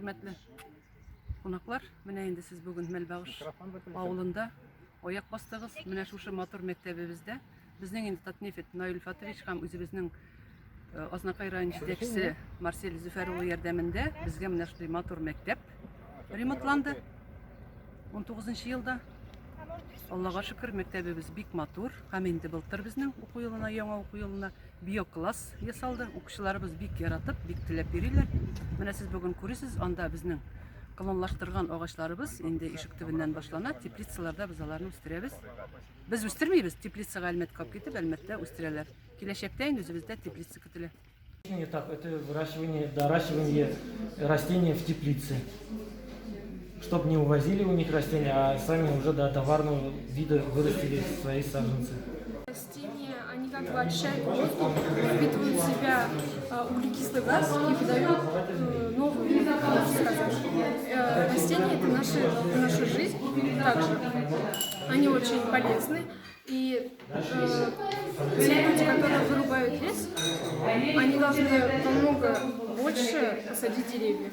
Хөрмәтле кунаклар, менә инде сез бүген Мәлбагыш авылында аяк бастыгыз. Менә шушы матур мәктәбебездә безнең инде Татнефть Наил Фатович һәм үзебезнең э, Азнакай район җитәкчесе Марсель Зөфәр улы ярдәмендә безгә менә шундый матур мәктәп ремонтланды. 19 елда. Аллага шөкер, мәктәбебез бик матур һәм инде былтыр безнең уку елына, яңа уку елына биокласс ясалды. Укучыларыбыз бик яратып, бик теләп йөриләр. Менә сез бүген күресез, анда безнең клонлаштырган агачларыбыз инде ишек төбеннән башлана. Теплицаларда без аларны үстерәбез. Без үстермибез, теплицага Әлмәткә алып китеп, Әлмәттә үстерәләр. Киләчәктә инде үзебездә теплица көтелә. Этап – это выращивание, доращивание растений в теплице. Чтобы не увозили у них растения, а сами уже до товарного вида вырастили свои саженцы. Растения, они как бы очищают воздух, впитывают в себя углекислый газ и выдают новый, можно сказать. Растения – это наша жизнь также. Они очень полезны. И те люди, которые вырубают лес, они должны намного больше посадить деревьев.